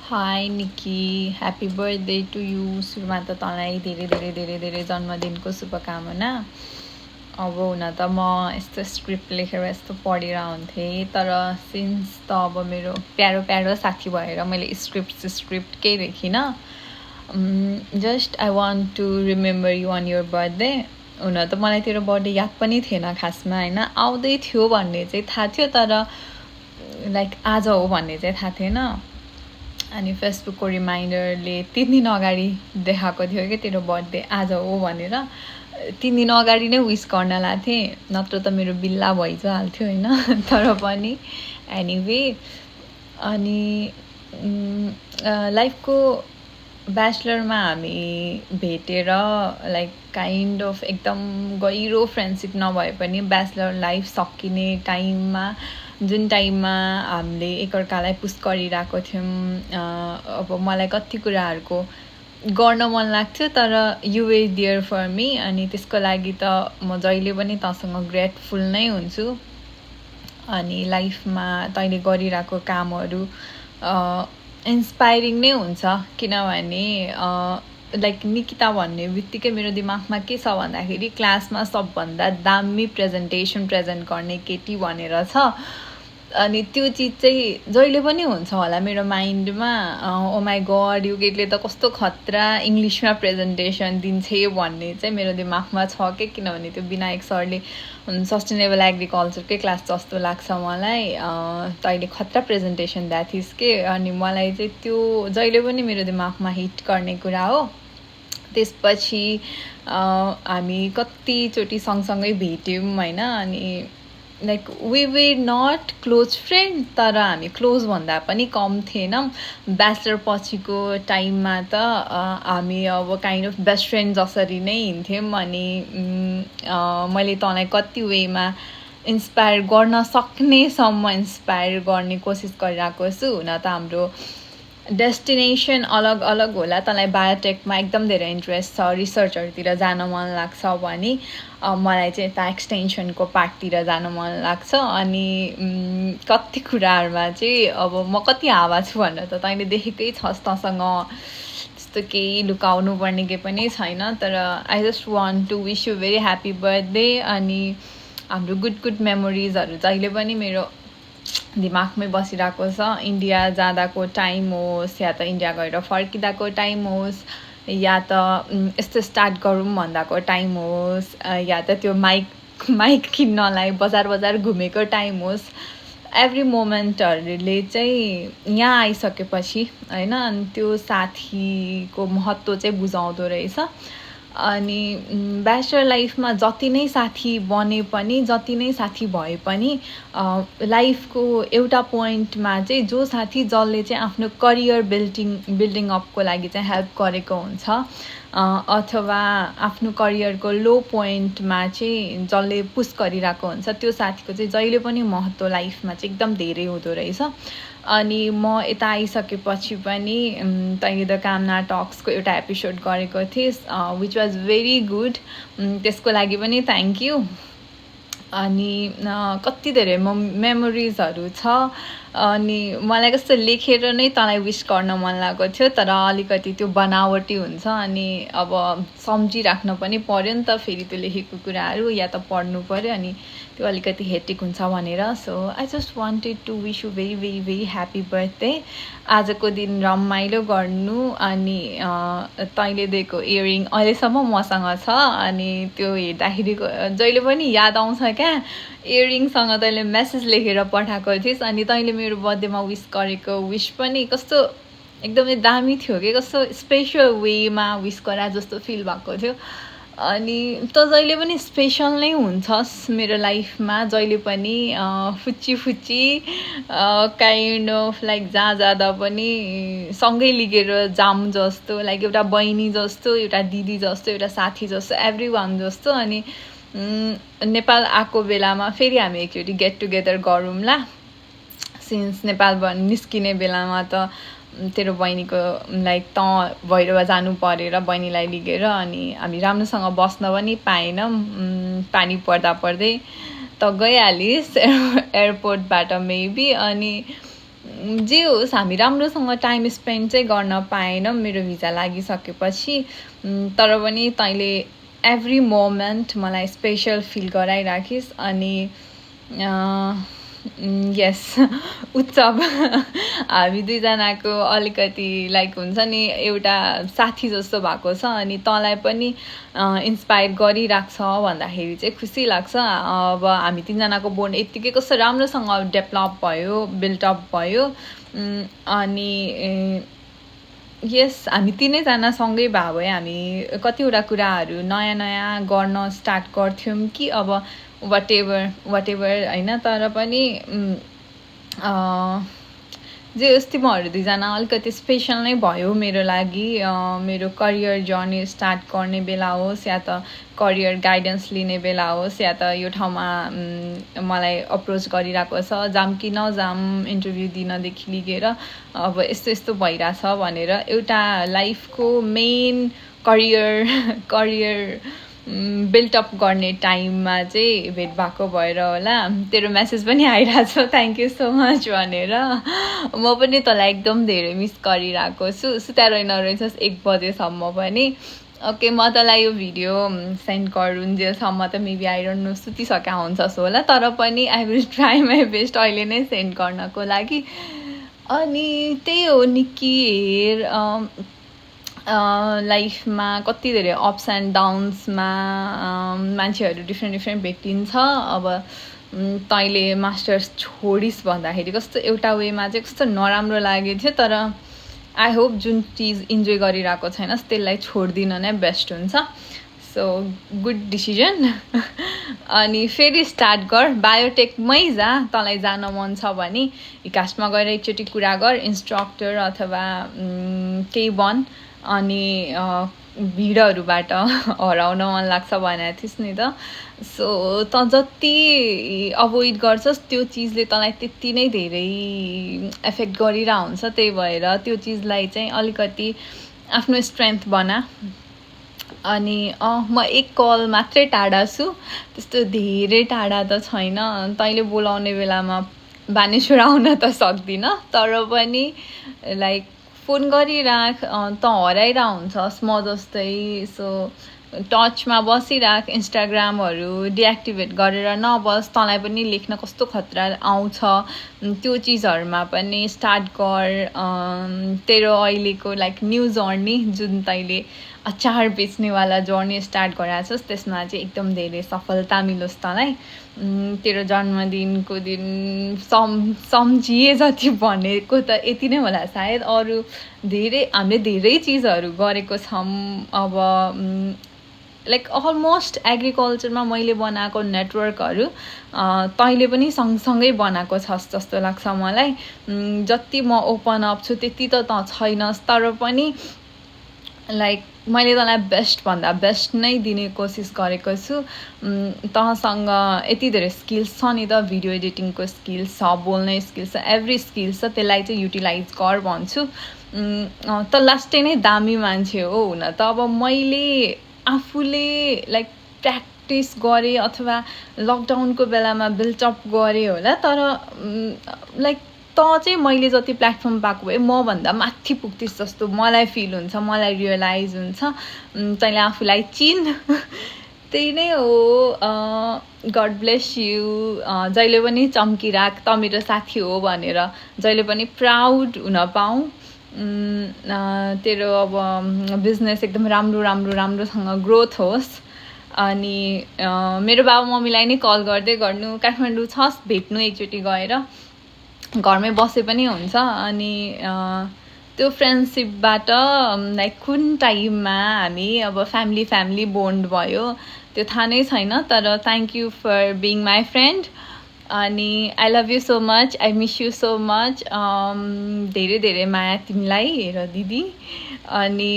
High Niki, happy birthday to you. सुरुमा त तँलाई धेरै धेरै धेरै धेरै जन्मदिनको शुभकामना। अब हुन त म यस्तो स्क्रिप्ट लेखेर यस्तो पढेर हुन्थेँ, तर सिन्स त अब मेरो प्यारो प्यारो साथी भएर मैले स्क्रिप्ट केही लेखिनँ। Just I want to remember you on your birthday. हुन त मलाई तेरो बर्थडे याद पनि थिएन खासमा होइन, आउँदै थियो भन्ने चाहिँ थाहा थियो, तर लाइक आज हो भन्ने चाहिँ थाहा थिएन। अनि फेसबुकको रिमाइन्डरले 3 दिन अगाडि देखाएको थियो कि तेरो बर्थडे आज हो भनेर। 3 दिन अगाडि नै विस गर्न लाग्थेँ, नत्र त मेरो बिल्ला भइहाल्थ्यो होइन। तर पनि एनिवे, अनि लाइफको ब्याचलरमा हामी भेटेर लाइक काइन्ड अफ एकदम गहिरो फ्रेन्डसिप नभए पनि ब्याचलर लाइफ सकिने टाइममा, जुन टाइममा हामीले एकअर्कालाई पुस गरिरहेको थियौँ, अब मलाई कति कुराहरूको गर्न मन लाग्थ्यो, तर you way dear for me. अनि त्यसको लागि त म जहिले पनि तँसँग ग्रेटफुल नै हुन्छु। अनि लाइफमा तैँले गरिरहेको कामहरू इन्सपाइरिङ नै हुन्छ, किनभने लाइक निकिता भन्ने बित्तिकै मेरो दिमागमा के छ भन्दाखेरि क्लासमा सबभन्दा दामी प्रेजेन्टेसन प्रेजेन्ट गर्ने केटी भनेर छ। अनि त्यो चिज चाहिँ जहिले पनि हुन्छ होला मेरो माइन्डमा। ओ माई गड, यो केटीले त कस्तो खतरा इङ्ग्लिसमा प्रेजेन्टेसन दिन्छे भन्ने चाहिँ मेरो दिमागमा छ कि, किनभने त्यो विनायक सरले सस्टेनेबल एग्रिकल्चरकै क्लास जस्तो लाग्छ मलाई। तैँले खतरा प्रेजेन्टेसन द्याट थिइस् के, अनि मलाई चाहिँ त्यो जहिले पनि मेरो दिमागमा हिट गर्ने कुरा हो। त्यसपछि हामी कतिचोटि सँगसँगै भेट्यौँ होइन, अनि like we were not close friend, तर हामी क्लोज भन्दा पनि कम थिएनौँ। ब्याचलर पछिको टाइममा त हामी अब काइन्ड अफ बेस्ट फ्रेन्ड जसरी नै हिँड्थ्यौँ। अनि मैले तँलाई कति वेमा इन्सपायर गर्न सक्नेसम्म इन्सपायर गर्ने कोसिस गरिरहेको छु। हुन त हाम्रो डेस्टिनेसन अलग अलग होला। तँलाई बायोटेकमा एकदम धेरै इन्ट्रेस्ट छ, रिसर्चहरूतिर जान मन लाग्छ भने मलाई चाहिँ यता एक्सटेन्सनको पार्टतिर जान मन लाग्छ। अनि कति कुराहरूमा चाहिँ अब म कति हावा छु भनेर त तैँले देखेकै छस्, तँसँग त्यस्तो केही लुकाउनु पर्ने केही पनि छैन। तर I just want to wish you very happy birthday. अनि हाम्रो गुड मेमोरिजहरू जहिले पनि मेरो दिमागमै बसिरहेको छ। इन्डिया जाँदाको टाइम होस्, या त इन्डिया गएर फर्किँदाको टाइम होस्, या त यस्तो स्टार्ट गरौँ भन्दाको टाइम होस्, या त त्यो माइक किन्नलाई बजार घुमेको टाइम होस्, एभ्री मोमेन्टहरूले चाहिँ यहाँ आइसकेपछि होइन, अनि त्यो साथीको महत्त्व चाहिँ बुझाउँदो रहेछ। अनि ब्याचलर लाइफमा जति नै साथी बने पनि, जति नै साथी भए पनि लाइफको एउटा पोइन्टमा चाहिँ जो साथी जसले चाहिँ आफ्नो करियर बिल्डिङ अपको लागि चाहिँ हेल्प गरेको हुन्छ, अथवा आफ्नो करियरको लो पोइन्टमा चाहिँ जसले पुस गरिरहेको हुन्छ, त्यो साथीको चाहिँ जहिले पनि महत्त्व लाइफमा चाहिँ एकदम धेरै हुँदो रहेछ। अनि म यता आइसकेपछि पनि तैँले द कामना टक्सको एउटा एपिसोड गरेको थिइस्, विच वाज भेरी गुड। त्यसको लागि पनि थ्याङ्क यू। अनि कति धेरै मेमोरिजहरू छ। अनि मलाई कस्तो लेखेर नै तँलाई विस गर्न मन लागेको थियो, तर अलिकति त्यो बनावटी हुन्छ, अनि अब सम्झिराख्न पनि पर्यो नि त फेरि त्यो लेखेको कुराहरू, या त पढ्नु पर्यो, अनि त्यो अलिकति हेटिक हुन्छ भनेर। So I just wanted to wish you very very very happy birthday. आजको दिन रमाइलो गर्नु। अनि तैँले दिएको इयरिङ अहिलेसम्म मसँग छ, अनि त्यो हेर्दाखेरि जहिले पनि याद आउँछ क्या। इयरिङसँग तैँले मेसेज लेखेर पठाएको थिइस्, अनि तैँले मेरो बर्थडेमा विस गरेको विस पनि कस्तो एकदमै दामी थियो कि, कस्तो स्पेसल वेमा विस गरा जस्तो फिल भएको थियो। अनि त जहिले पनि स्पेसल नै हुन्छस् मेरो लाइफमा, जहिले पनि फुच्ची काइन्ड अफ लाइक जहाँ जाँदा पनि सँगै लिगेर जाम जस्तो, लाइक एउटा बहिनी जस्तो, एउटा दिदी जस्तो, एउटा साथी जस्तो, एभ्री वान जस्तो। अनि नेपाल आएको बेलामा फेरि हामी एकचोटि गेट टुगेदर गरौँला। सिन्स नेपाल निस्किने बेलामा त तेरो बहिनीको लाइक त भैरवा जानु परेर बहिनीलाई लिगेर, अनि हामी राम्रोसँग बस्न पनि पाएनौँ, पानी पर्दै त गइहालिस् एयरपोर्टबाट मेबी। अनि जे होस् हामी राम्रोसँग टाइम स्पेन्ड चाहिँ गर्न पाएनौँ मेरो भिजा लागिसकेपछि। तर पनि तैँले एभ्री मोमेन्ट मलाई स्पेसल फिल गराइराखिस्। अनि यस उत्सव हामी दुईजनाको अलिकति लाइक हुन्छ नि एउटा साथी जस्तो भएको छ। अनि तँलाई पनि इन्सपायर गरिराख्छ भन्दाखेरि चाहिँ खुसी लाग्छ। अब हामी तिनजनाको बोन्ड यत्तिकै कस्तो राम्रोसँग डेभलप भयो, बिल्टअप भयो। अनि यस हामी तिनैजना सँगै भए भए हामी कतिवटा कुराहरू नयाँ नयाँ गर्न स्टार्ट गर्थ्यौँ कि अब वाट एभर होइन। तर पनि जे होस् तिमीहरू दुईजना अलिकति स्पेसल नै भयो मेरो लागि। मेरो करियर जर्नी स्टार्ट गर्ने बेला होस् या त करियर गाइडेन्स लिने बेला होस् या त यो ठाउँमा मलाई अप्रोच गरिरहेको छ जाम कि नजाम इन्टरभ्यू दिनदेखि लिएर अब यस्तो यस्तो भइरहेछ भनेर एउटा लाइफको मेन करियर बिल्टअप गर्ने टाइममा चाहिँ भेट भएको भएर होला। तेरो मेसेज पनि आइरहेछ थ्याङ्क यू सो मच भनेर। म पनि तँलाई एकदम धेरै मिस गरिरहेको छु। सुताएर नरहेछस् 1 बजेसम्म पनि। ओके म तँलाई यो भिडियो सेन्ड गरुन्जेलसम्म त मेबी आई डोन्ट नो सुतिसकेका हुन्छस् होला। तर पनि I will try my best अहिले नै सेन्ड गर्नको लागि। अनि त्यही हो निक्की हेर लाइफमा कति धेरै अप्स एन्ड डाउन्समा मान्छेहरू डिफ्रेन्ट भेटिन्छ। अब तैँले मास्टर्स छोडिस् भन्दाखेरि कस्तो एउटा वेमा चाहिँ कस्तो नराम्रो लागेको थियो। तर आई होप जुन चिज इन्जोय गरिरहेको छैनस् त्यसलाई छोडिदिन नै बेस्ट हुन्छ। So good decision. अनि फेरि स्टार्ट गर बायोटेकमै जा। तँलाई जान मन छ भने इकास्टमा गएर एकचोटि कुरा गर इन्स्ट्रक्टर अथवा केही बन। अनि भिडहरूबाट हराउन मन लाग्छ भनेको थिइस् नि त। सो त जति अभोइड गर्छस् त्यो चिजले तँलाई त्यति नै धेरै एफेक्ट गरिरहेको हुन्छ। त्यही भएर त्यो चिजलाई चाहिँ अलिकति आफ्नो स्ट्रेन्थ बना। अनि म 1 कल मात्रै टाढा छु त्यस्तो धेरै टाढा त छैन। तैँले बोलाउने बेलामा बानेश्वर आउन त सक्दिनँ तर पनि लाइक फोन गरिराख। त हराइरहेको हुन्छस् म जस्तै। सो टचमा बसिराख। इन्स्टाग्रामहरू डिएक्टिभेट गरेर नबस्। तँलाई पनि लेख्न कस्तो खतरा आउँछ त्यो चिजहरूमा पनि स्टार्ट गर। तेरो अहिलेको लाइक न्यू जर्नी जुन तैँले अचार बेच्नेवाला जर्नी स्टार्ट गराएको छस् त्यसमा चाहिँ एकदम धेरै सफलता मिलोस् तँलाई। तेरो जन्मदिनको दिन सम्झिए जति भनेको त यति नै होला सायद। अरू हामीले धेरै चिजहरू गरेको छौँ। अब लाइक अलमोस्ट एग्रिकल्चरमा मैले बनाएको नेटवर्कहरू तैँले पनि सँगसँगै बनाएको छस् जस्तो लाग्छ मलाई। जति म ओपन अप छु त्यति त छैनस् तर पनि लाइक मैले तँलाई बेस्टभन्दा बेस्ट नै दिने कोसिस गरेको छु। तँसँग यति धेरै स्किल्स छ नि त भिडियो एडिटिङको स्किल्स छ बोल्ने स्किल्स छ एभ्री स्किल्स छ त्यसलाई चाहिँ युटिलाइज गर भन्छु। त लास्टै नै दामी मान्छे हो हुन त। अब मैले आफूले लाइक प्र्याक्टिस गरेँ अथवा लकडाउनको बेलामा बिल्टअप गरेँ होला। तर लाइक त चाहिँ मैले जति प्लेटफर्म पाएको भए मभन्दा माथि पुग्थिस् जस्तो मलाई फिल हुन्छ मलाई रियलाइज हुन्छ। तैँले आफूलाई चिन। त्यही नै हो। God bless you. जहिले पनि चम्किराख त मेरो साथी हो भनेर जहिले पनि प्राउड हुन पाऊँ। तेरो अब बिजनेस एकदम राम्रोसँग ग्रोथ होस्। अनि मेरो बाबा मम्मीलाई नै कल गर्दै गर्नु। काठमाडौँ छस् भेट्नु एकचोटि गएर घरमै बसे पनि हुन्छ। अनि त्यो फ्रेन्डसिपबाट लाइक कुन टाइममा हामी अब फ्यामिली बोन्ड भयो त्यो थाहा नै छैन। तर thank you for being my friend. अनि I love you so much I miss you so much. धेरै धेरै माया तिमीलाई हेर दिदी। अनि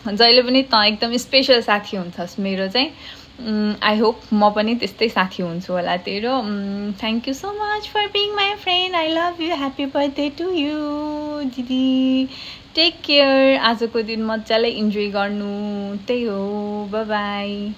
जहिले पनि त एकदम स्पेसल साथी हुन्छस् मेरो चाहिँ। आई होप म पनि त्यस्तै साथी हुन्छु होला तेरो। Thank you so much for being my friend. I love you happy birthday to you दिदी। Take care. आजको दिन मजाले इन्जोय गर्नु। त्यही हो बाई बाई।